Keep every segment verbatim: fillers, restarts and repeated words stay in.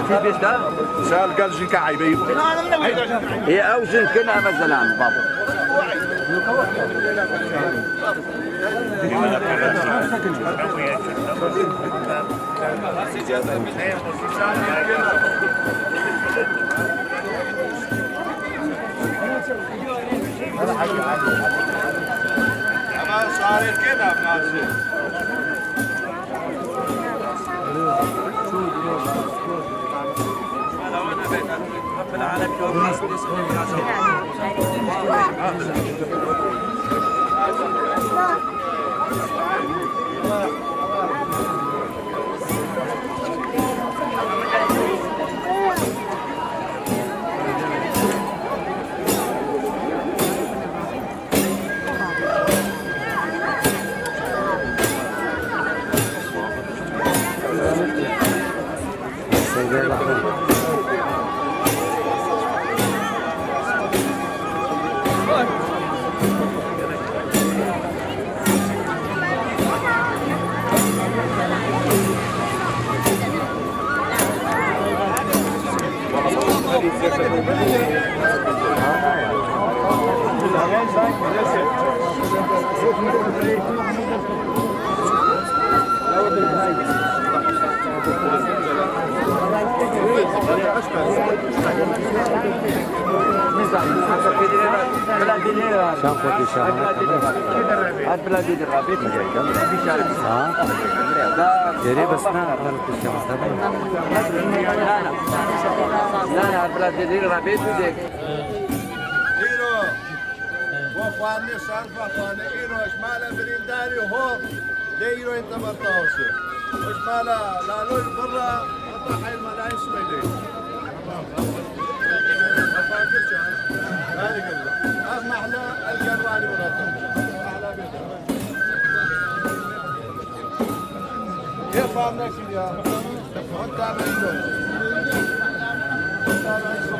Heqî. Sal gel jin ke eybe. Ê ew jin kin eve zelam bab. Ama şarê kê navnasî? Şan xwedî şan. Her bila dî rabê. Ha? Derê bes na, al kuşa bes na. Na, na. Na, na, her bila dî rabê tu de. Îro, bo xwarinê şerfa xwarinê, îro ji mala birîndarî hol. Lê îro yên teber tawşê. Ji mala Laloy birra, heta heyl mala Îsmaîlê. Ev mehle El Gerwanî birra. Mehle bêtir. Yê fam nekir ya. Hûn tabe îro. Hûn tabe îro.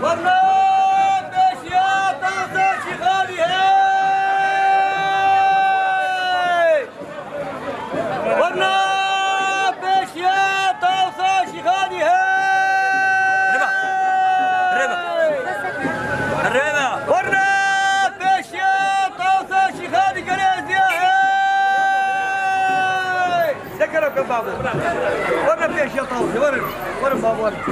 Werna pêşiya tawsa şîxanî hey! Werna pêşiya tawsa şîxanî hey! Rêve! Rêve! Rêve! Werna pêşiya tawsa şîxanî Gerêziya hey! Sekereke babo. Werna pêşiya tawsa, werin. Werin babo, werin.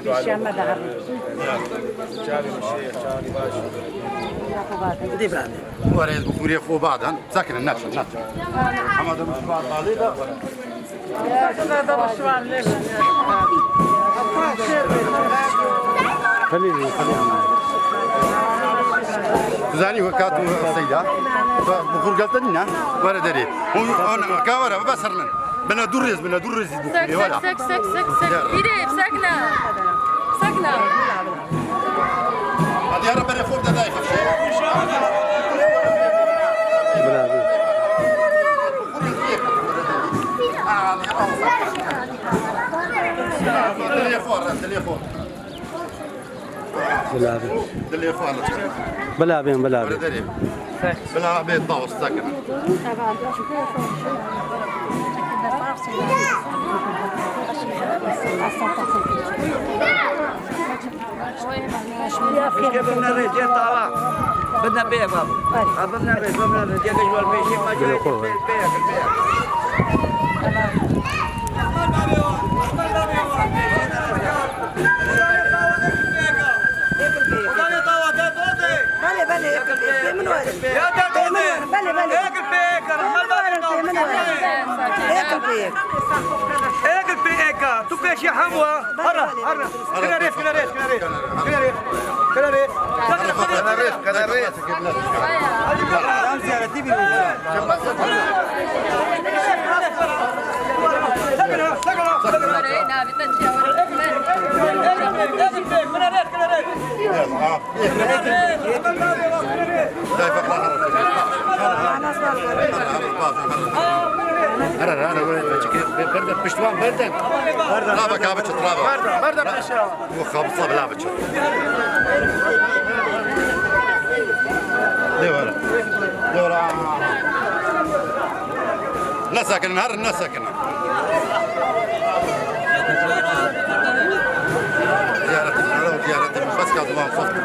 Pêşiya me de herin. Çavê min şêx, çavê baş. Dê bira. Were ez bi xûrê xwe badan. Sakinin, neçin, neçin. Hema de min şibar balê de. Xelîl, xelîl. Tu zanî weka tu seyda. Tu bi xûr geltin ne? Were derê. Hûn, hûn, ka were, bes hernin. Bine du rêz, bine du rêz. Sek, sek, sek, sek, sek, sek. Îrê, sekne. Sekne. Hadi yara bere xor de dayê xafşe. Bila, bila. Dilê xor, dilê xor. Bila, bila. Dilê xor. Bila, bila, bila. Were derê. Bila bê tawus sekin. Pişke bibne rê, cê tawa. Bibne pê, bab. Ha, bibne rê, bibne rê. Cê de ji wan pêşî ma cayê pê, pê, pê. Belê, belê, yek pê, pê min were. Pê min were, belê, belê. Pê min were, pê min were. Yek pê, yek. Yek pê, yek. Tu pêşî hemû, ha. Hara, hara. Kine rêz, kine rêz, kine rêz. Kine rêz. Kine rêz. Kine rêz, kine rêz. Hadi bakalım. Ziyaretî bir. Sakın ha, sakın ha, sakın ha. Kine rêz, kine rêz. Hara, hara, hara, berde, piştvan, berde. Trava, kabe çi, trava. Berde, berde, piştvan. Bu kabısa bile biçi. De were. De were. Ne sakinin, her ne sakinin. Ziyaretim, ziyaretim. Bas kaldı lan, soft.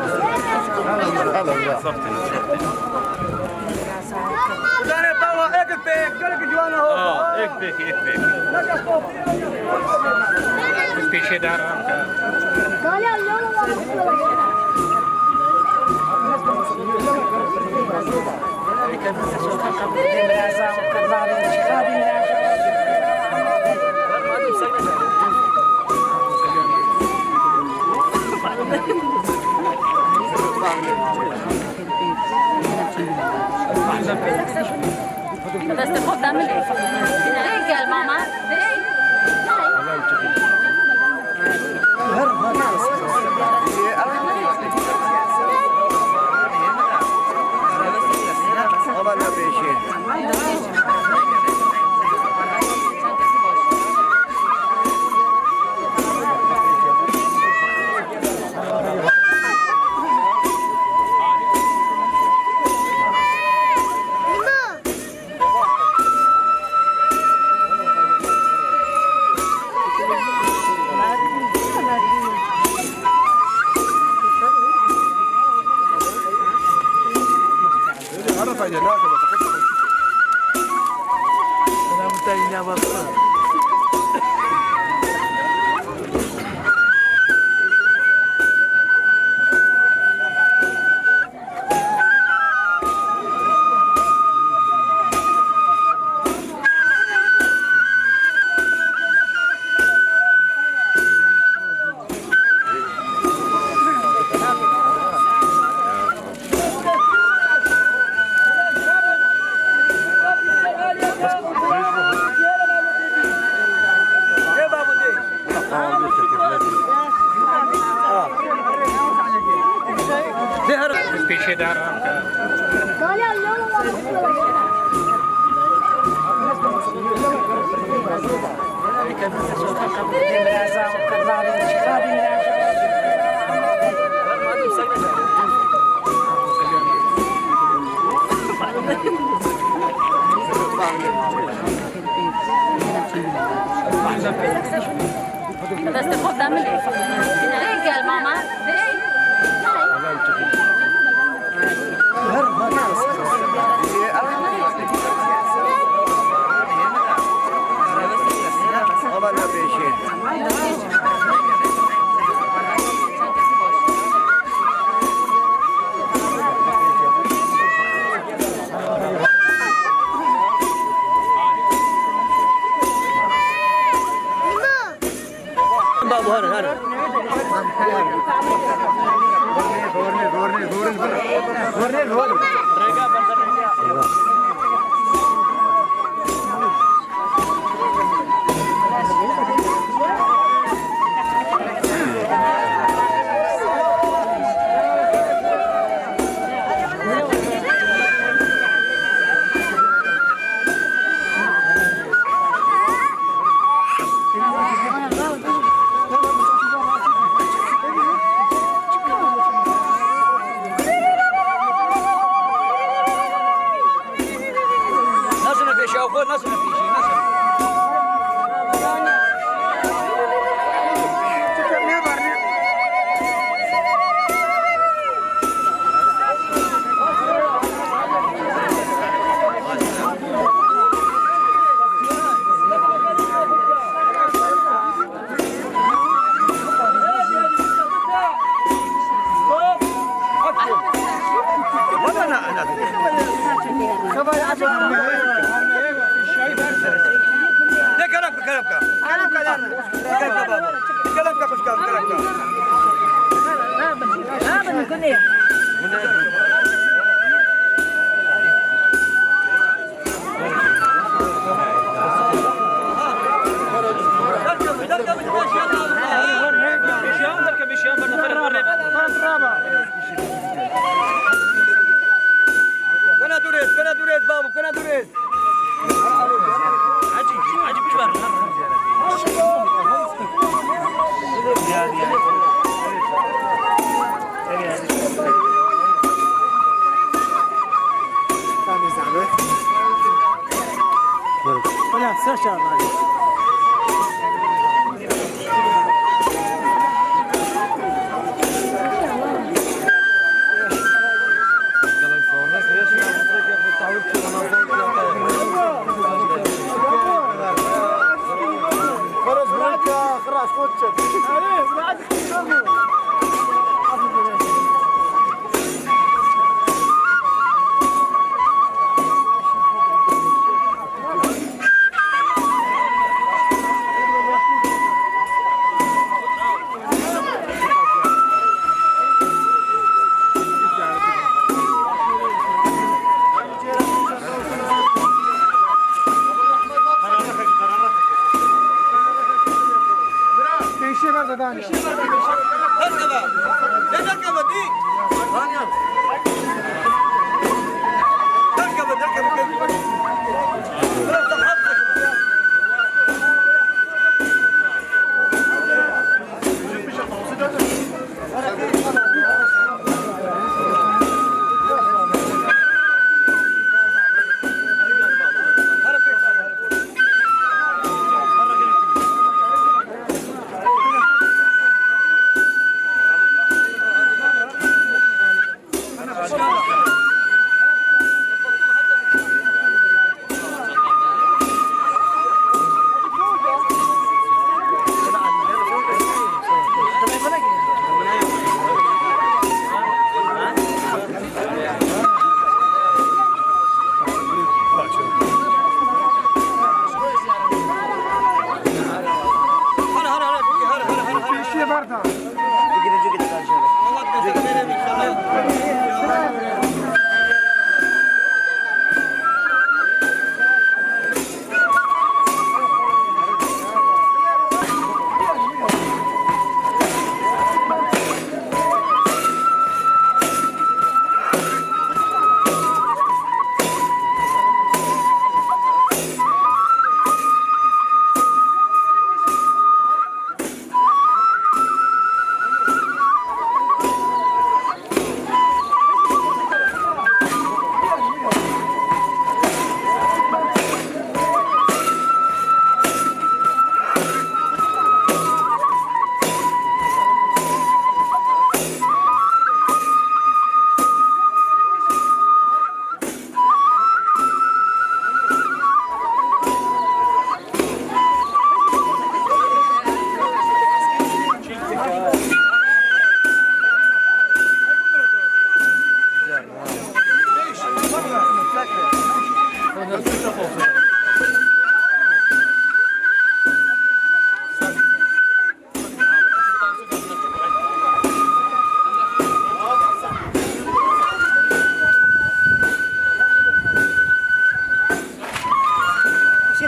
Soft. Soft. Zanê tawa ek pêk, gelek ciwan e ho. Ha, ek pêk, ek pêk. Pêşê dar. Salih abi, yol var. Destê xwe de min. Rê gel mama. Rê. Aman ne pêşê. Pêşê de re. Destê xwe de min. Rê gel mama. Rê. Aman ne pêşê. Babu, herin, herin. Nasıl bir şey bu? Nasıl bir şey? Nasıl? Ne kerem, kerem. Kerem ka babo. Kerem ka xwişka min, kerem ka. Rabin, rabin, gulê. Bena durêz, bena durêz, babo, bena durêz. Hacı, hacı bir var. Tamam, zahmet. Ulan, saç ağlar.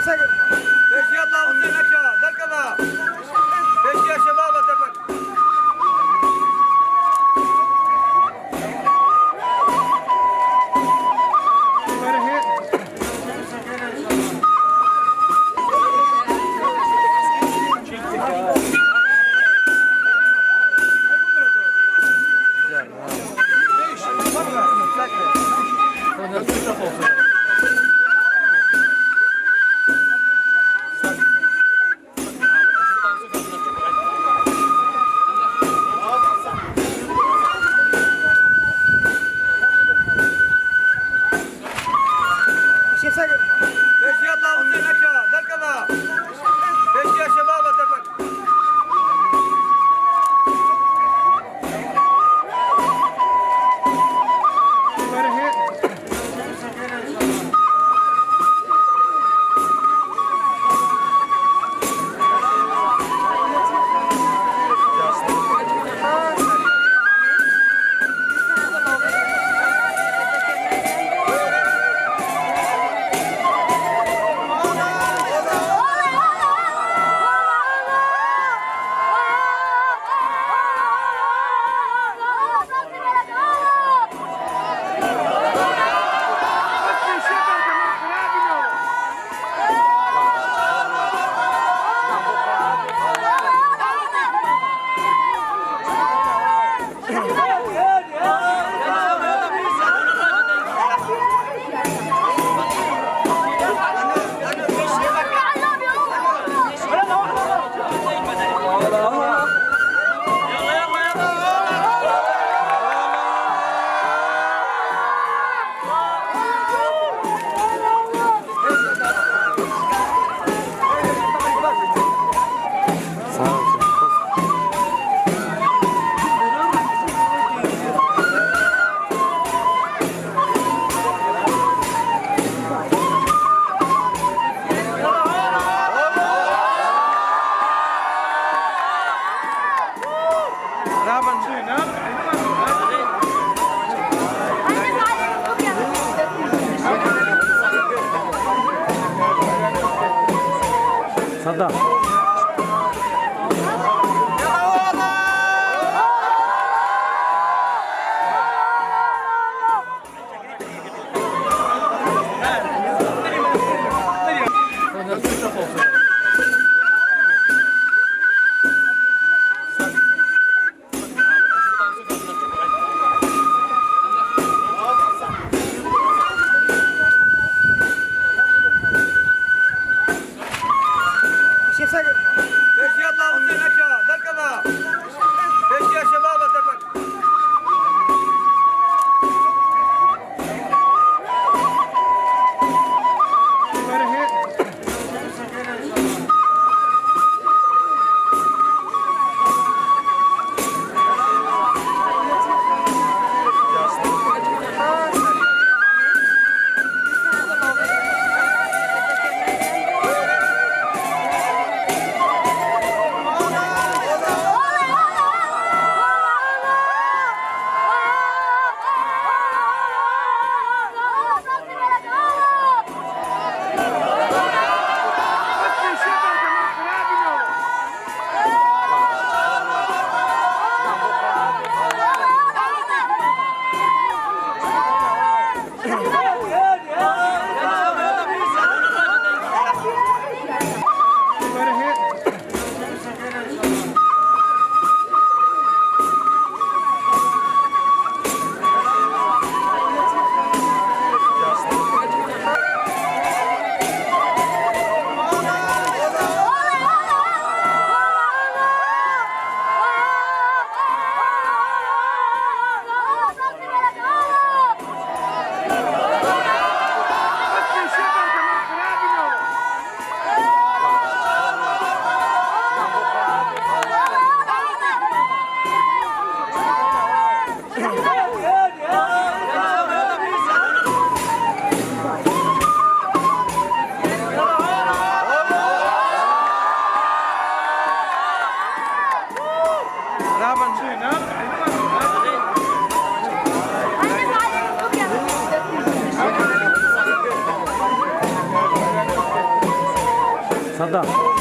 Pêşiya tawusê neke, derkeve. Pêşiya şebaba derkeve. Pêşiya tawusê neke, derkeve. Pêşiya şebaba derkeve. Saddam. Pêşiya tawusê neke, derkeve. Pêşiya şebaba derkeve. Adam.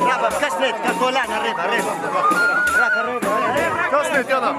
Raba, kes nêt, kes dolan, rêba, rêba. Raba, rêba, rêba. Kes nêt, yana.